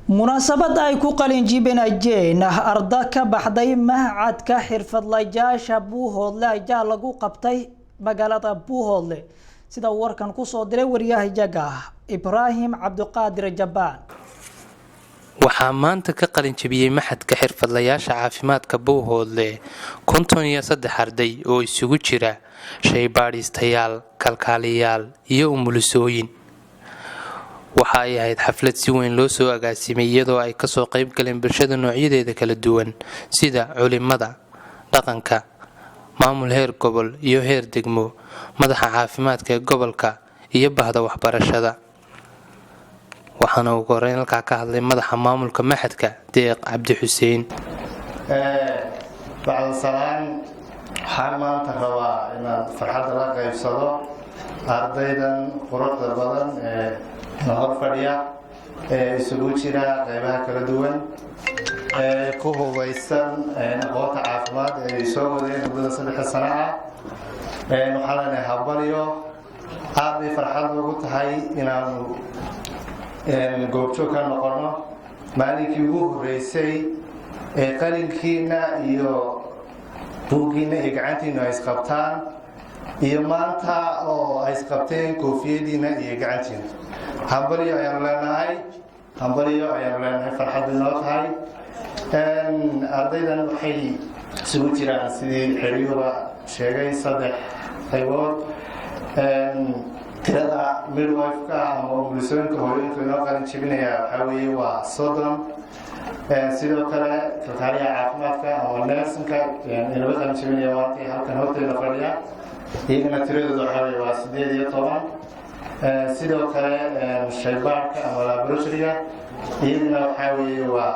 Munaasabad ay ku qalinjibinayeen arda ka baxday Machadka Xirfadlayaasha Buuhoodle ayaa lagu qabtay magaalada Buuhoodle, sida uu warkan kusoo diray wariyahayaga Ibraahim Cabdiqaadir Jabaan. Waxaa maanta ka qalinjabiyey Machadka Xirfadlayaasha Caafimaadka Buuhoodle 53 arday oo isugu jira shaybaadhiistayaal, kalkaaliyaal iyo umulisooyin. Waxa ay ahayd xaflad si weyn loo soo agaasimay, iyadoo ay kasoo qayb galeen bulshada noocyadeeda kala duwan, sida culimada dhaqanka, maamul heer gobol iyo heer degmo, madaxa caafimaadka ee gobolka iyo bahda waxbarashada. Waxaana ugu horeyn halkaa ka hadlay madaxa maamulka machadka, Deeq Cabdi Xuseen. Bacdasalaan, waxaan maanta rabaa inaan farxadda la qaybsado ardaydan quruxda badan ee na hor fadhiya, ee isugu jira qaybaha kala duwan, ee ku hubaysan aqoonta caafimaad ee ay soo wadeen muddada 3da sano ah. Waxaa leenahay hambalyo. Aad bay farxad ugu tahay inaanu goobjoog ka noqono maalinkii ugu horreysay ee qalinkiina iyo buuggiina iyo gacantiinu ay isqabtaan, iyo maanta oo ay isqabteen koofiyadiina iyo gacantiina. Hambalyo ayaanu leenahay, hambalyo ayaanu leenahay. Farxad bay noo tahay. Ardaydan waxay isugu jiraan, sidii xeriyuba sheegay, saddex qaybood. Tirada midwife-ka ama umulisooyinka hooyooyinka inoo qalin jebinaya waxaa weeye waa 30. Sidoo kale kalkaaliyaha caafimaadka ama nursing-ka inaga qalin jebinaya maanta halkan horteeda fadhiya, iyagana tiradooda waxaa weeye waa 18. Sidoo kale shaybaarka ama laboratory-ga iyagana waxaa weeye waa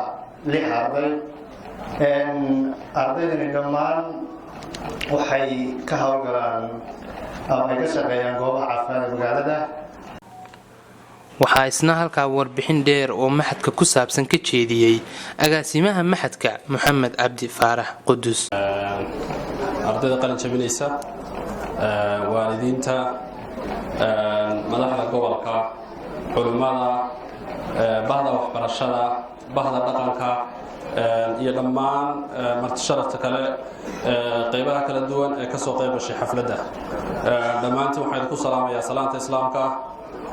lix arday. Ardaydani dhammaan waxay ka howlgalaan ama ay ka shaqeeyaan goobaha caafimaad ee magaalada. Waxaa isna halkaa warbixin dheer oo machadka ku saabsan ka jeediyey agaasimaha machadka, Maxamed Cabdi Faarax Qudus. Ardayda qalin jabinaysa, waalidiinta, madaxda gobolka, culimmada, bahda waxbarashada, bahda dhaqanka iyo dhammaan marti sharafta kale, qeybaha kala duwan ee kasoo qayb gashay xafladda, dhammaantiin waxaan idinku salaamayaa salaanta Islaamka.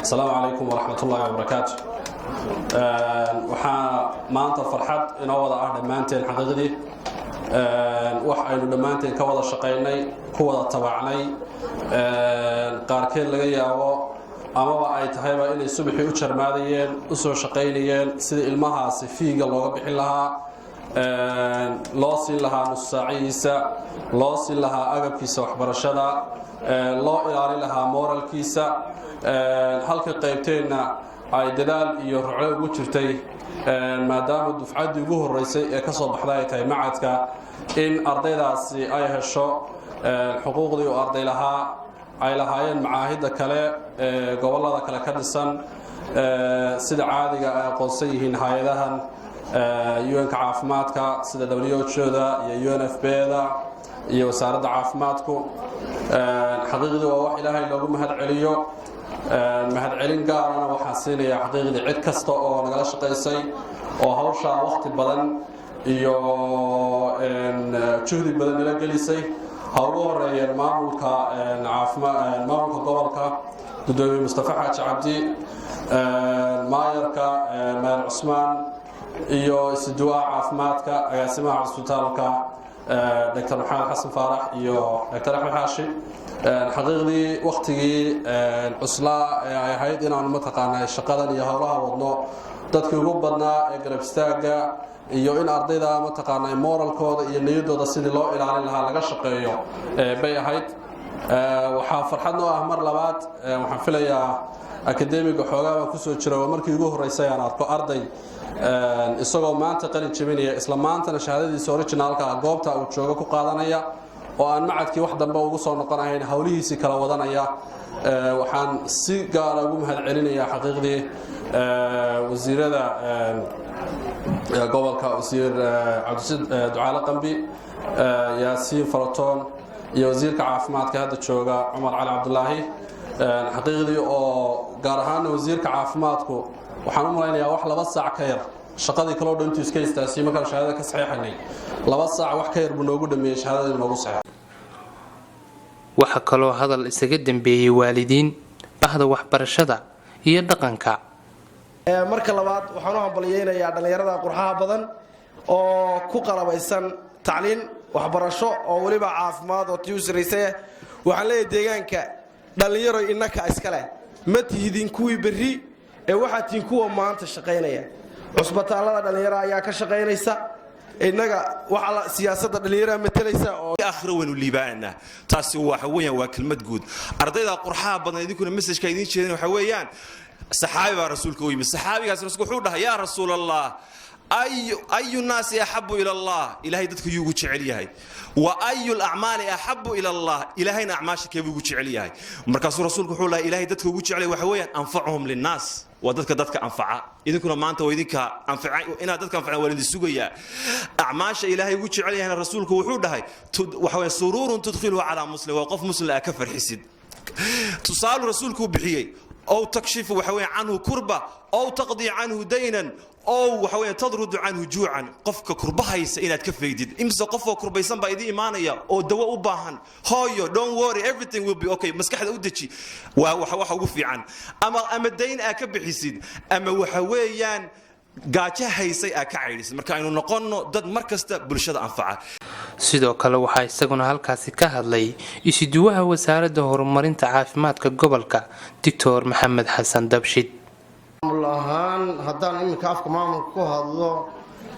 Asalaamu calaykum waraxmat ullaahi wabarakaatu. Waxaa maanta farxad inoo wada ah dhammaanteen, xaqiiqdii, wax aynu dhammaanteen ka wada shaqaynay, ku wada tabacnay, qaarkeed laga yaabo amaba ay tahayba inay subaxii u jarmaadayeen, u soo shaqaynayeen sidii ilmahaasi fee-ga looga bixin lahaa, loo siin lahaa nussaacihiisa, loo siin lahaa agabkiisa waxbarashada, loo ilaalin lahaa moralkiisa, halka qaybteenna ay dadaal iyo ruclo ugu jirtay, maadaama dufcaddii ugu horreysay ee ka soo baxday ay tahay machadka, in ardaydaasi ay hesho xuquuqdii uu arday lahaa, ay lahaayeen macaahidda kale ee gobollada kale ka dhisan, sida caadiga ay aqoonsan yihiin hay-adahan UN-ka caafimaadka, sida WHO-da iyo UNFPA-da iyo wasaaradda caafimaadku. Xaqiiqdii waa wax Ilaahay loogu mahad celiyo. Mahadcelin gaarana waxaan siinayaa xaqiiqdii cid kasta oo nagala shaqaysay oo hawshaa wakhti badan iyo juhdi badan nala gelisay. Ha ugu horeeyeen maamulka maamulka gobolka, gudoomiye Mustafa Xaaji Cabdi, maayarka, maayar Cusmaan, iyo isuduwaha caafimaadka, agaasimaha cusbitaalka, Dr Maxamed Xasan Faarax iyo Dr Axmed Xaashi. Xaqiiqdii, wakhtigii cuslaa ee ay ahayd inaanu mataqaanaa shaqadan iyo howlaha wadno, dadkii ugu badnaa ee garab istaagga iyo in ardayda mataqaanaa moralkooda iyo niyadooda sidii loo ilaalin lahaa laga shaqeeyo bay ahayd. Waxaa farxad noo ah mar labaad, waxaan filayaa academic-ga xoogaa baan kusoo jira, waa markii ugu horreysay aan arko arday isagoo maanta qalin jebinaya, isla maantana shahaadadiisa originalka ah goobta uu joogo ku qaadanaya, oo aan machadkii wax dambe ugu soo noqonahayn, howlihiisii kala wadanaya. Waxaan si gaara ugu mahad celinayaa xaqiiqdii wasiirada gobolka, Wasiir Cabdirashiid Ducaale Qambi, Yaasiin Faratoon iyo wasiirka caafimaadka hadda jooga, Cumar Cali Cabdulaahi. Xaqiiqdii oo gaar ahaana wasiirka caafimaadku, waxaan u malaynayaa wax 2 saac ka yar Shaqadii kaloo dhan intuu iska istaasiyey, markaan shahaadada ka saxiixanay, 2 saac wax ka yar buu noogu dhameeyey shahaadadii noogu saxeexay. Waxaa kaloo hadal isaga dambeeyey waalidiin, bahda waxbarashada iyo dhaqanka. Marka labaad, waxaan u hambalyeynayaa dhallinyarada qurxaha badan oo ku qalabaysan tacliin waxbarasho oo weliba caafimaad oo tii u sarraysay. Waxaan leeyahay, deegaanka dhallinyaro innaka iska leh. Ma tihidin kuwii berri ee waxaad tihiin kuwa maanta shaqaynaya. Cusbitaallada dhallinyaro ayaa ka shaqaynaysa. Innaga waxa siyaasadda dhallinyaraha matalaysa oo Aakhiro waynu liibaanaa. Taasi waxa weeyaan waa kelmad guud. Ardayda qurxaha badan, idinkuna message-ka idiin jeedin waxa weeyaan, saxaabi baa rasuulka u yimid. Saxaabigaas rasuulku wuxuu dhahay: "Yaa Rasuul Allah, أي الناس أحب إلى الله?" Ilaahay dadka yuu ugu jecel yahay? وأي الأعمال أحب إلى الله? Ilaahayna acmaasha keebuu ugu jecel yahay? Markaasuu rasuulku wuxuu lahay: Ilaahay dadka ugu jecel yahay waxa weeyaan أنفعهم للناس, waa dadka anfaca. Idinkuna maanta waa idinka anfaca. Inaad dadka anfacaan waa idin sugayaa. Acmaasha Ilaahay ugu jecel yahayna rasuulku wuxuu dhahay waxa weeye سرور تدخله على مسلم, waa qof muslim ah ka farxisid. Tusaalu rasuulku bixiyey: أو تكشف waxa weeye عنه كربة، أو تقضي عنه دينا، أو waxa weeye تطرد عنه جوعا. Qofka kurbahaysa inaad ka faydid. Imse qof oo kurbaysan baa idin imaanaya oo dawo u baahan? Hooyo, don't worry, everything will be okay, maskaxda u deji. Waa waxa ugu fiican. Ama dayn aad ka bixisid, ama waxa weeyaan gaajo haysay aad ka caydhisid. Marka aynu noqonno dad mar kasta bulshada anfaca. Sidoo kale waxaa isaguna halkaasi ka hadlay isuduwaha wasaaradda horumarinta caafimaadka gobolka, Doctor Maxamed Xasan Dabshid. Maamul ahaan, haddaan iminka afka maamulka ku hadlo,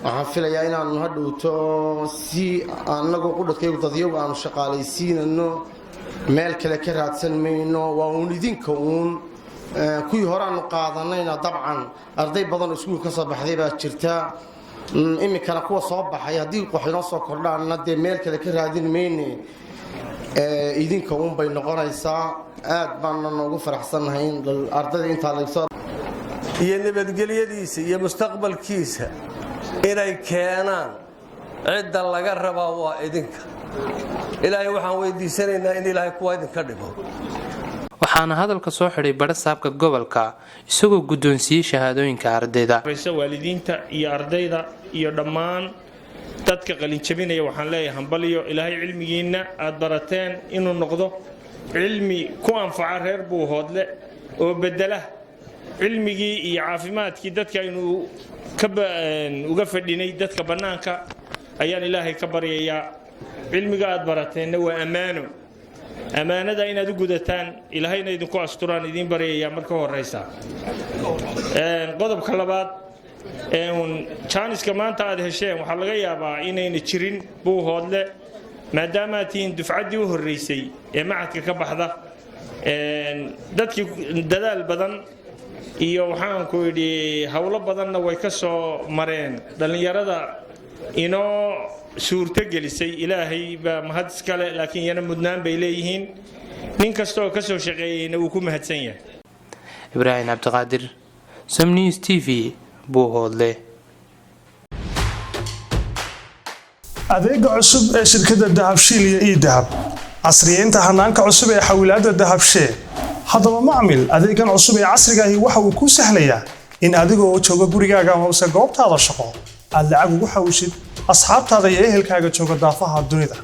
waxaan filayaa inaanu hadhowto si anagoo qudhadkaygu dadyagu aanu shaqaalaysiinano, meel kale ka raadsan mayno, waa uun idinka uun. Kuwii horeaanu qaadanayna, dabcan arday badan oo iskuul ka soo baxday baa jirta. Iminkana kuwa soo baxay, haddii wax inoo soo kordhaanna, dee meel kale ka raadin mayne, idinka uun bay noqonaysaa. Aad baana noogu faraxsannahay in ardayda intaa lagsoo iyo nabadgelyadiisa iyo mustaqbalkiisa inay keenaan. Cidda laga rabaa waa idinka. Ilaahay waxaan weydiisanaynaa in Ilaahay kuwa idinka dhigo. Waxaana hadalka soo xidhay badhasaabka gobolka, isagoo guddoonsiiyey shahaadooyinka ardayda. Waalidiinta iyo ardayda iyo dhammaan dadka qalinjabinaya waxaan leeyahay hambalyo. Ilaahay cilmigiinna aad barateen inuu noqdo cilmi ku anfaca reer Buuhoodle oo bedela cilmigii iyo caafimaadkii dadka aynu uga fadhinay dadka bannaanka ayaan Ilaahay ka baryayaa. Cilmiga aad barateenna waa ammaano. Ammaanada inaad u gudataan, Ilaahayna idinku asturaan idiin baryayaa. Marka horeysa, qodobka labaad, jaaniska maanta aad hesheen waxaa laga yaabaa inayna jirin Buuhoodle, maadaamaad tihiin dufcaddii u horreysay ee machadka ka baxda. Dadkii dadaal badan iyo waxaanku idhi howlo badanna way ka soo mareen dhallinyarada inoo suurto gelisay. Ilaahay baa mahad iskale, laakiin iyana mudnaan bay leeyihiin. Nin kasta oo ka soo shaqeeyeyna wuu ku mahadsan yahay. Ibraahim Cabdiqaadir, Somnews TV, Buuhoodle. Adeega cusub ee shirkadda Dahabshiil iyo eDahab, casriyeynta hanaanka cusub ee xawilaadda Dahabshee. Haddaba macmil, adeegan cusub ee casriga ahi waxa uu kuu sahlayaa in adigoo jooga gurigaaga hoose goobtaada shaqo aad lacag ugu xawishid asxaabtaada iyo ehelkaaga jooga daafaha dunida.